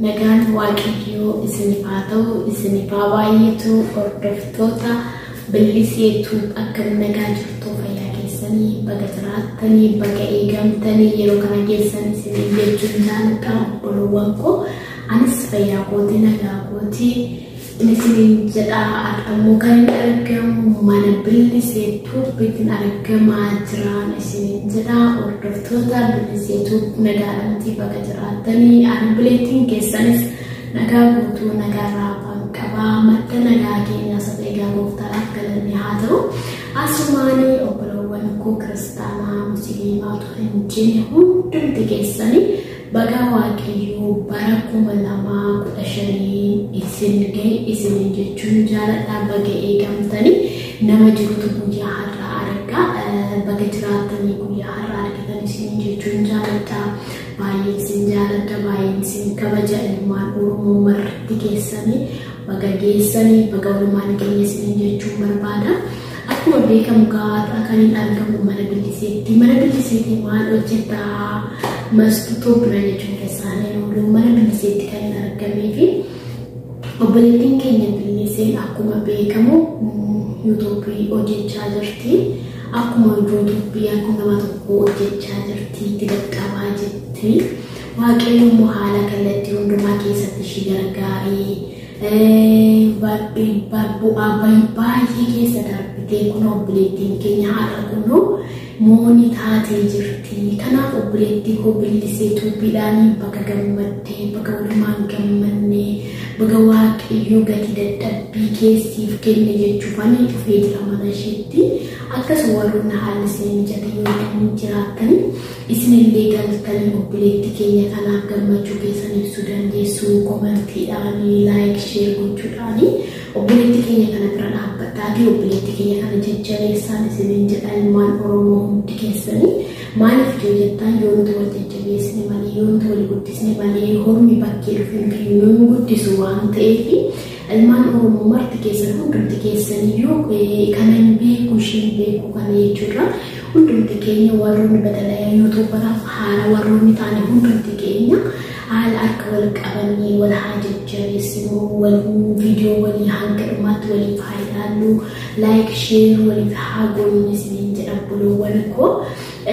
Nagaan Waaqayyoo isiniif haa ta'u, isiniif haa baay'atu. Hordoftoota Billisee Tube, akkam nagaa jirtu? Fayyaa keessanii? Baga jiraattanii, baga eegamtanii yeroo kana keessan isiniin jechuun jaalladha, obboloowwan koo. Anis fayyaa kooti, nagaa kooti isiniin jedha. Har'ammoo kan inni argamu mana Billisee Tubeetiin argamaa jiraan isiniin jedha. Hordoftoota Billisee Tube, nagaadhamti, baga jiraattanii. Ani bileettiin keessanis nagaa guutuu, nagaa raafaan qabaa. Madda nagaa keenyaa isa egaa gooftaadhaaf galanni haa ta'u. Asumaanii obboloowwan koo kiristaanaa, musliimaatu hin jenne, hundumti keessanii baga Waaqayyoo bara 2015 isin gahe isiniin jechuun jaaladha. Baga eegamtanii. Nama jirutu guyyaa har'aa argaa. Baga jiraattanii guyyaa har'aa argatan isiniin jechuun jaaladha. Baay'een isin jaaladha, baay'een isin kabaja. Ilmaan Oromoo marti keessanii baga geessanii, baga walumaan keenya isiniin jechuun barbaada. Akkuma beekamu gaafaa kan hin argamu mana Billiseetti. Mana Billiseetti maal hojjetaa Mastuu bira jechuun keessaanii oolu. Mana Billiseetti kan hin argamee fi obboleettiin keenya Billiseen akkuma beekamu YouTubeii hojjechaa jirti. Akkuma YouTubeii akkuma nama tokko hojjechaa jirti, itti dadhabaa jirti. Waaqayyo immoo haala kallattii hundumaa keessatti ishii gargaaree bu'aa baay'ee keessa darbitee kun obboleettiin keenya har'a kunoo moonii taatee jirti. Kanaaf obboleettii koo Billisee Tubeiidhaan baga gammaddee, baga walumaan gammannee, baga Waaqayyo gatii dadhabbii keessiif kenne jechuufani dhufee jira mana isheetti. Akkasuma warroonni haalli isin mijate yoo jiraattan isinillee galtanii obboleettii keenya kanaaf gammachuu keessan ibsuu dandeessu. Commentiidhaan, like, share gochuudhaan obboleettii keenya kana bira dhaabbadhaatii obboleettii keenya kana jajjabeessaan isiniin jedha, ilmaan Oromoo hundi keessanii. Maaliif yoo jettan, yoo nuti wal jajjabeessine malee, yoo nuti wal guddisne malee, hormi bakkee dhufe nu guddisu waan ta'eef, ilmaan Oromoo marti keessan, hundumti keessaniyyuu, kana hin beeku, isheen beeku kana jechuudha. Hundumti keenya warroonni badalaa YouTuberaaf haala warroonni taane, hundumti keenya haala akka wal qabanii wal haa jajjabeessinu, wal viidiyoo walii hanga dhumaatti waliif haa ilaallu, like, share waliif haa goonu isiniin jedha, obboloowwan koo.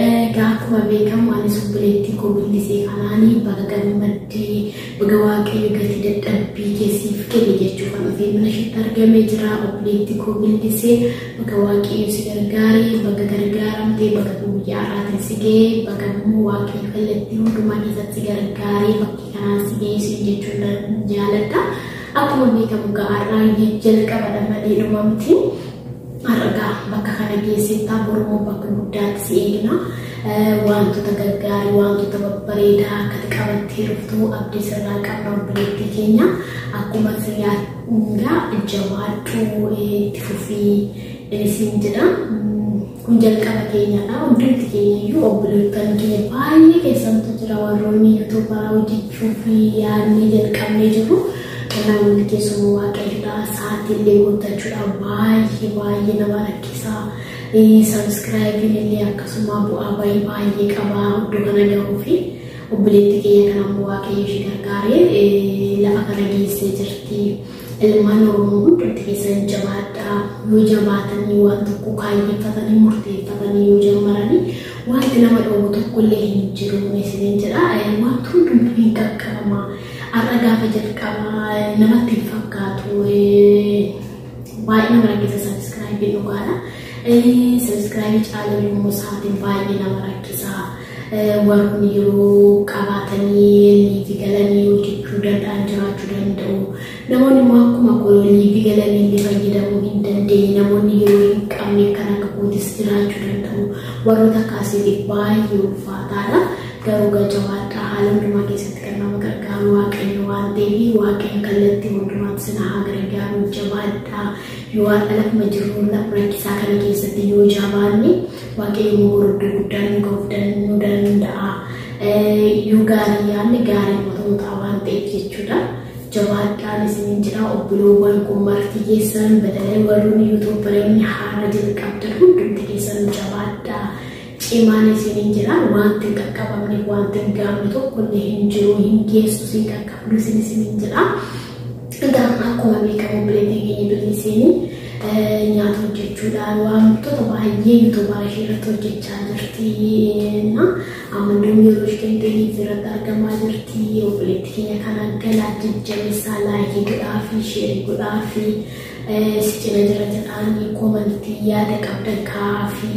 Egaa akkuma beekamu anis obboleettii koo Billisee kanaanii baga gammaddee, baga Waaqayyo gatii dadhabbii keessiif kenne jechuuf kan dhufee mana isheetti argamee jira. Obboleettii koo Billisee, baga Waaqayyo si gargaaree, baga gargaaramtee, baga guyyaa har'aatiin si ga'ee, baga immoo Waaqayyo kallattii hundumaa keessatti si gargaaree bakkee kanaan si ga'ee isin jechuun jaaladha. Akkuma beekamu gaarraa jalqabadha malee dhuma miti. Har'a bakka kana geessettaa, bormoo bakka guddaatti si eegna. Wantoota gaggaarii, wantoota babbareedaa akka qabattee dhuftu abdii sirraa qabna, obboleettii keenya. Akkuma sirraa jabaadhu, itti fufii isin jedha. Kun jalqaba keenyadha. Hundumti keenya iyyuu, obboleettan keenya baay'ee keessantu jira warroonni YouTuberaa hojjechuu fi yaadnee jalqabnee jiru. Kanaaf hundi keessumaa Waaqayyoodha. Sa'aatii illee guuttachuudhaaf baay'ee baay'ee nama rakkisa. Subscribeiin illee akkasuma bu'aa bayii baay'ee qaba iddoo kana gahuu fi obboleettii keenya kana immoo Waaqayyo ishee gargaaree lafa kana geessee jirti. Ilmaan Oromoo hundumti keessan jabaadhaa. Yoo jabaatanii, waan tokko kaayyeeffatanii, murteeffatanii yoo jammaranii, wanti nama dhowwu tokko illee hin jiru isiniin jedha. Wanti hundumtuu hin qaqqabama. Har'a gaafa jalqabaa namatti hin fakkaatu. Baay'ee nama rakkisa subscribeiin, dhugaadha. Subscribeii caalaa immoo sa'aatiin baay'ee nama rakkisa. Warroonni yeroo qabaatanii liveii galanii hojjechuu danda'an jiraachuu danda'u. Namoonni immoo akkuma koo liveii galanii illee fayyadamuu hin dandeenye, namoonni yeroo hin qabne kan akka kootis jiraachuu danda'u. Warroota akkasiitiif baay'ee ulfaataadha. Garuu jabaadhaa, haala hundumaa keessatti kan nama gargaaru Waaqayyo waan ta'eef, Waaqayyo kallattii hundumaatti sin haa gargaaru, jabaadhaa. Yoo har'a lafuma jirru lafa rakkisaa kana keessatti yoo jabaanne, Waaqayyo immoo iddoo guddaa nu ga'uuf nu danda'a. Yoo gaarii yaadne gaarii ta'uu ta'a waan ta'eef jechuudha. Jabaadhaan isiniin jedha, obboloowwan kun marti keessan, badalaa warroonni YouTuberoonni haara jalqabdan hundumti keessan jabaadhaa. Cimaan isiniin jedha, wanti hin qaqqabamne, wanti hin gaafne tokko illee hin jiru, hin geessu, hin qaqqabdu isiniin jedha. Egaa akkuma beekamu obboleettiin keenya Biliseen nyaata hojjechuudhaan wantoota baay'ee yuutuubaa ishee irratti hojjechaa jirti. Amma yeroo isheen kenniteef irratti argamaa jirti. Obboleettii keenya kana galaa jajjabeessaa, like godhaa fi share godhaa fi si cina jira jedhaanii, comment yaada qabdan kaa'aa fi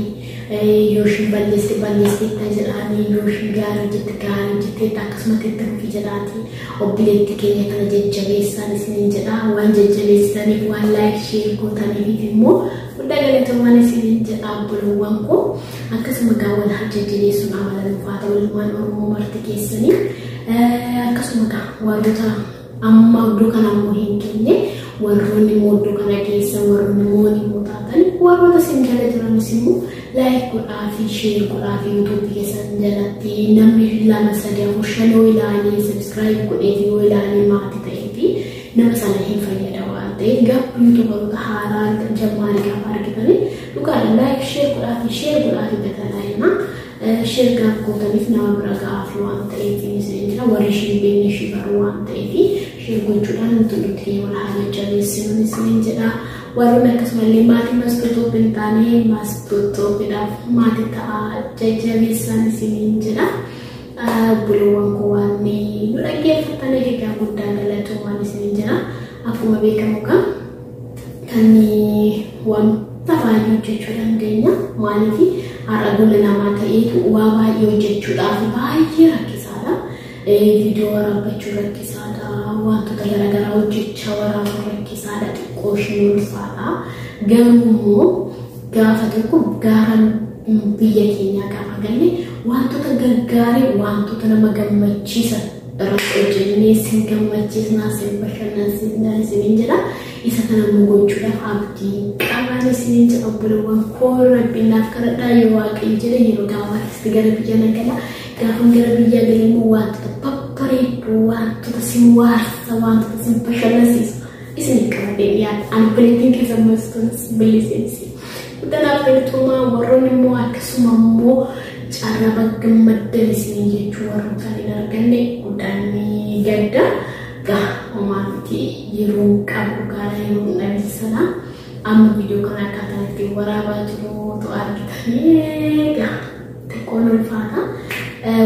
yoo ishiin balleessite balleessiteetta jedhaanii, yoo ishiin gaarii hojjette gaarii hojjetteetta, akkasumatti itti fufi jedhaati. Obboleettii keenya kana jajjabeessaan isiniin jedha. Waan jajjabeessitaniif, waan like share gootaniif immoo guddaa galatoomaan isiniin jedha, obboleewwan koo. Akkasuma gaawwan haa jajjabeessuun amala nuufaa ta'u, ilmaan Oromoo marti keessanii. Akkasuma gaa warroota amma iddoo kana immoo hin keenye, warroonni immoo iddoo kana keessa warroonni moon immoo taatan, warroota isin jala jiranis immoo like godhaa fi share godhaa fi yuutuubii keessan jalatti namni 2, 3, 4, 5 yoo ilaalee, subscribe godhee fi yoo ilaalee maatii ta'ee fi nama sana hin fayyada waan ta'eef, gaafa yuutuubaroota haaraa jammaanii gaafa argitanii dhugaadha like share godhaa fi share godhaa fi gatanaa share gaaf gootaniif nama bira ga'aa waan ta'eef isin jira, warri isheen beekne ishee baruu waan ta'eef share gochuudhaan nuti nuti wal haa jajjabeessinu isin jedha. Warroonni akkasumallee maatii Mastuutoof hin taane, Mastuutoofiidhaaf maatii ta'aa, jajjabeessaan isiniin jedha. Obboleewwan koo, waan nu dhaggeeffattaniif egaa guddaa galatoomaan isiniin jedha. Akkuma beekamu kan wanta baay'ee hojjechuu dandeenya. Maaliif, har'a gola namaa ta'eetu waa baay'ee hojjechuudhaaf baay'ee rakkisaadha. Viidiyoo waraabbachuu rakkisaadha. Wantoota garaagaraa hojjechaa waraabuu rakkisaadha. Xiqqoo isheen ulfaata. Garuu immoo gaafa tokko gaara biyya keenyaa gaafa galle wantoota gaggaarii, wantoota nama gammachiisan irratti hojjennee sin gammachiisnaa, sin bashannansiisnaa isiniin jedha. Isa kana immoo gochuudhaaf abdii qaban isiniin jedha, obboleewwan koo. Rabbiin naaf kadhadhaa, yoo Waaqayyo jedhe yeroo gabaabaatti gara biyya nan gala. Gaafan gara biyya galee immoo wantoota babbareedduu, wantoota sin waarsa, wantoota sin bashannansiisu isin qabadhee dhiyaata. Ani obboleettiin keessan Mastuunis Biliseensi. Guddanaaf galatoomaa. Warroonni immoo akkasuma immoo carraa gammaddan isinii jechuu warroota hin arganne guddaan ni gadda. Gaa homaa miti, yeroo qabu gaara yeroo dhabise sana amma viidiyoo kana akkaataan ittiin waraabaa jiru otoo argitanii gaa xiqqoon ulfaata.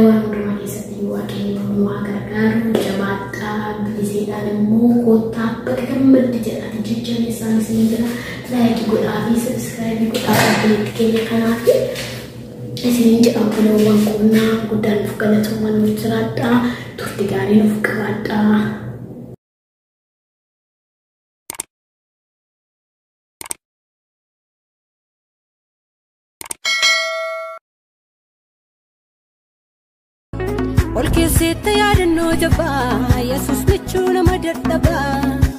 Waan hundumaa keessatti Waaqayyo nu haa gargaaru, jabaadhaa. Biliseedhaan immoo koottaa bakka gammaddi jedhaati jajjabeessaan isin jira. Like godhaa fi subscribe godhaa obboleetti keenya kanaaf isiniin jedha. Obboleewwan qoonnaa, guddaan nuuf galatoomaa, nuuf jiraadhaa, turti gaarii nuuf qabaadhaa. Ol keessatti yaadannoo jabaa, Yesuus michuu nama dadhabaa.